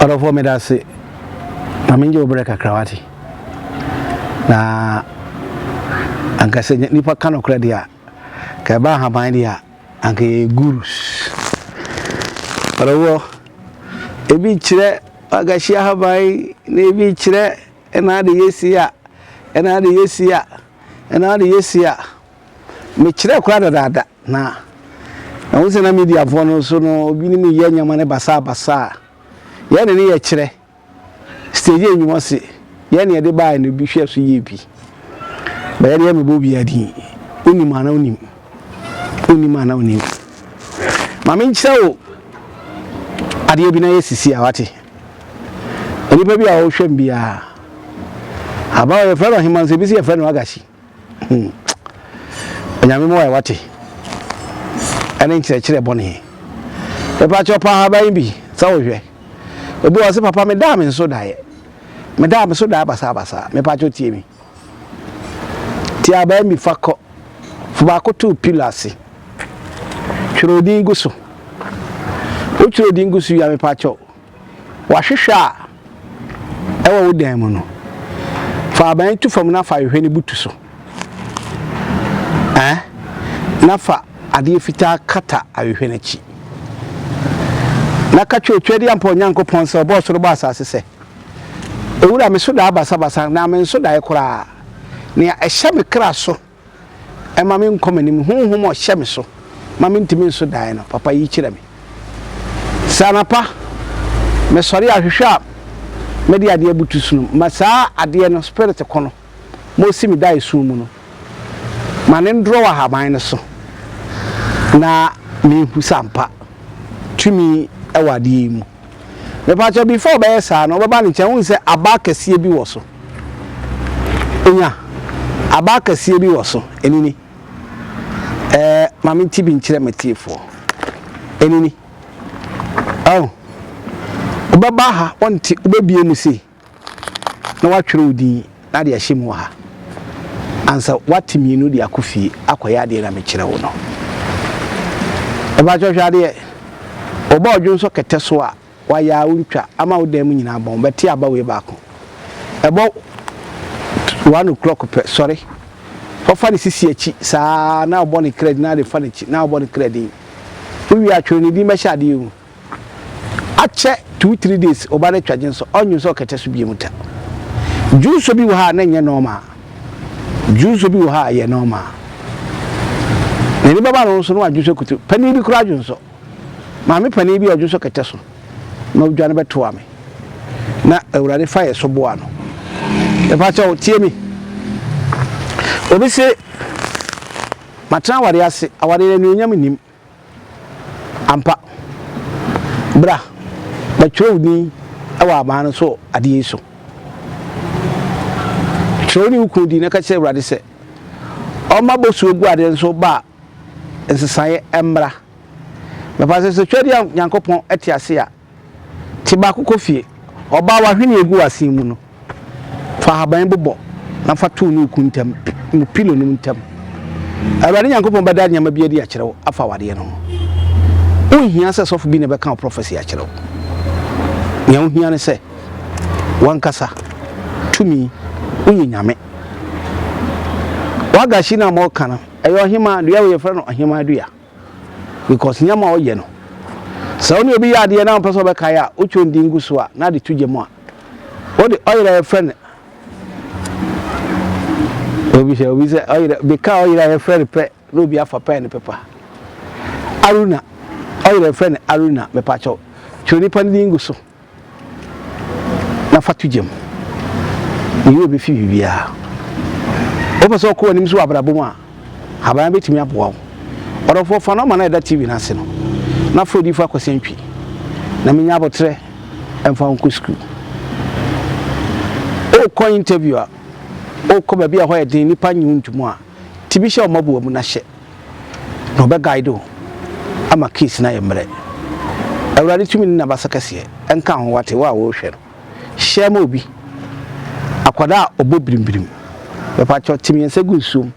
Ɔdɔfoɔ meda ase. Ma mengye wo berɛ kakra wate. Na anka sɛ nipa ka nokorɛ deɛ a, ka ɛba ahaban deɛ a, anka yɛyɛ gurus. Ɔdɔfoɔ, ebi kyerɛ wagahye ahaban na ebi kyerɛ ɛna ade yɛ si a, ɛna ade yɛ si a, ɛna ade yɛ si a. Mekyerɛ koraa dadaada na na wo sɛ na mediafoɔ no nso no obinom yɛ nneɛma no basaabasaa. Yɛn ne ne yɛ kyerɛ stage nnwuma se yɛn ne yɛde baeɛ no bi hwɛ so yie bi. Bɛyɛ deɛ mebɔ obiara din. Wonim ana wonim? Wonim ana wonim? Ma menkyerɛ wo adeɛ bi na yɛ sisi a wate. Nnipa bi a wɔhwɛ m biara aba yɛfrɛ no ɔhema nso ebi sɛ yɛfrɛ no agahyi. Hmm. Onyame mu ayɛ wate. Ɛne nkyerɛkyerɛ bɔne. Mepa kyɛw pa ahaban bi sɛ wohwɛ. Obi wɔ sɛ papa medaa me nso daeɛ. Medaa me so daeɛ basaa basaa. Mepa kyɛw tie mi. Tie ahaban bi fa kɔ. Fa baako to pillow ase. Twerɛ odin gu so. Wotwerɛ odin gu so wie a mepa kyɛw. W'ahwehwɛ a ɛwɔ wo dan mu no, fa aban to fam na fa ahwehwɛ no butu so. Ɛn, na fa adeɛ fitaa kata ahwehwɛ no akyi. Na ka kyerɛ Otwaadiampɔ Onyankopɔn sɛ ɔbɔɔ soro bɔɔ asase sɛ, Owura, me so daa basabasa, na menso daeɛ koraa. Nea ɛhyɛ me kra so ɛma me nkɔ m'anim, honhom a ɔhyɛ me so ma mentumi nso daeɛ no, papa yi kyerɛ me. Sɛ anapa mesɔre a, hwehwɛ a mede adeɛ abutu so no, ma saa adeɛ no, spirit ko no, ma ɔsi me daeɛ sum mu no, ma ne ndrɔ wɔ ahaban no so na menhu sɛ ampa tumi wɔ adeɛ yi mu. Mepakyɛw before ɔbɛyɛ saa no ɔbɛba ne nkyɛn wohu sɛ aba akɛseɛ bi wɔ so. Onya aba akɛseɛ bi wɔ so ɛni ni. Ɛɛ ma me nti bi nkyerɛ m'atiefoɔ. Ɛni ni. Oh, wobɛba ha wɔnte wobɛbie mu sei. na woatwerɛ wo din na de ahyɛ mu wɔ ha ansa woate mmienu de akɔ fie akɔyɛ adeɛ na mekyerɛ wo no. Ɛbɛkyɛ hwɛ adeɛ, ɔba ɔdwo nso kɛtɛ so a wayɛ a wontwa ama wo dan mu nyinaa bɔn bɛte aba wei baako. Ɛbɔ 1 o'clock pɛ sɔre kɔfa ne sisi akyi saa na ɔbɔ ne kra din na de fa n'akyi na ɔbɔ ne kra din. Wowie atwerɛ ne din bɛhyɛ adeɛ mu. Akyɛ 2, 3 days ɔba no atwa gye nso ɔnwo sɛ ɔkɛtɛ so bie mu ta. Dwonso bi wɔ ha a na nyɛ normal. Dwonso bi wɔ ha a yɛ normal. N'ani bɛba no nso na wadwonso kutu. Panin bi koraa dwonso. Maame panin bi a ɔdwonso kɛtɛ so na ɔdwa no bɛtoa me. Na Awurade fa yɛ so boa no. Mepa kyɛw tie mi. Obi se matena aware ase, aware no anuonyam nnim. Ampa. Bra, bɛtwerɛ wo din wɔ aban no so adeɛ yi so. Twerɛ wo ne wo kunu din na ka kyerɛ Awurade sɛ ɔmma bosuo gu adeɛ no so ba a nsesaeɛ mmra. Mɛpa sɛ sɛ Twɛdeɛ Nyankopɔn te ase a, Te baako kɔ fie. Ɔbaa w'ahwene egu w'asen mu no, fa ahaban bobɔ na fa to wo ne wo kunu ntam, mo pillow no ntam. Awurade Nyankopɔn bɛda nneɛma bi adi akyerɛ wo afa awadeɛ no ho. Wonhia sɛ sɔfo bi na ɛbɛka wo prophecy akyerɛ wo. Nea wohia ne sɛ wankasa tumi woyɛ nyame. Wagahyi no a mɔka no, ɛyɛ ɔhemaa dua, wɔyɛfrɛ no ɔhemaa dua. Because nneɛma a ɔyɛ no, sɛ wo ne obi yɛ adeɛ na wopɛ sɛ ɔbɛkae a, wotwerɛ ne din gu so a, na ade to gya mu a, wode ɔyerɛ a yɛfrɛ no obi hwɛ obi sɛ ɔyerɛ beka ɔyerɛ a yɛfrɛ no pɛ na obi afa pɛn ne pepa. Aruna, ɔyerɛ yɛfrɛ no Aruna, mepakyɛw twerɛ nipa no din gu so. Na fa to gya mu. Ne werɛ bɛfi biribiara. Wopɛ sɛ ɔkɔ w'anim so wɔ abrabɔ mu a, haban bɛtumi aboa wo. Ɔdɔfoɔ, fa nɔma no a ɛda TV no ase no na frɛ Odiyifoɔ Akwasi Antwi na menya aboterɛ mfa wo nkɔ sukuu. Wokɔ interview a, wokɔ baabi a ɛhɔ yɛ den, nnipa nnye wo ntomu a, ti bi hyɛ wo mmɔboa mu na hyɛ. Na ɔbɛ guide wo ama case no ayɛ mmerɛ. Awurade tumi ne n'abasa kɛseɛ nka ho wate wo a worehwɛ no. Share ma obi. Akwadaa a ɔbɔ birimbirim. Mepakyɛw te mmiɛnsa gu nsuom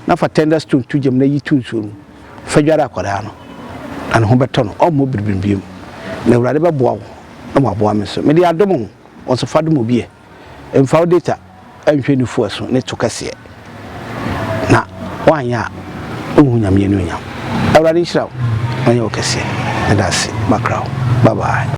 na fa tender stone to gyam na yi to nsuo no mu. Fa dware akwadaa no na ne ho bɛtɔ no ɔmmɔ birimbirim biom. Na Awurade bɛboa wo. na moaboa me nso. Mede adom wo, wo nso fa dom obi ɛ. Mfa wo data nhwɛ nufu ɛso ne to kɛseɛ na woanyɛ a wonhu Nyame anuonyam. Awurade nhyira wo na ɔnyɛ wo kɛseɛ. Meda ase makra wo. Bye bye.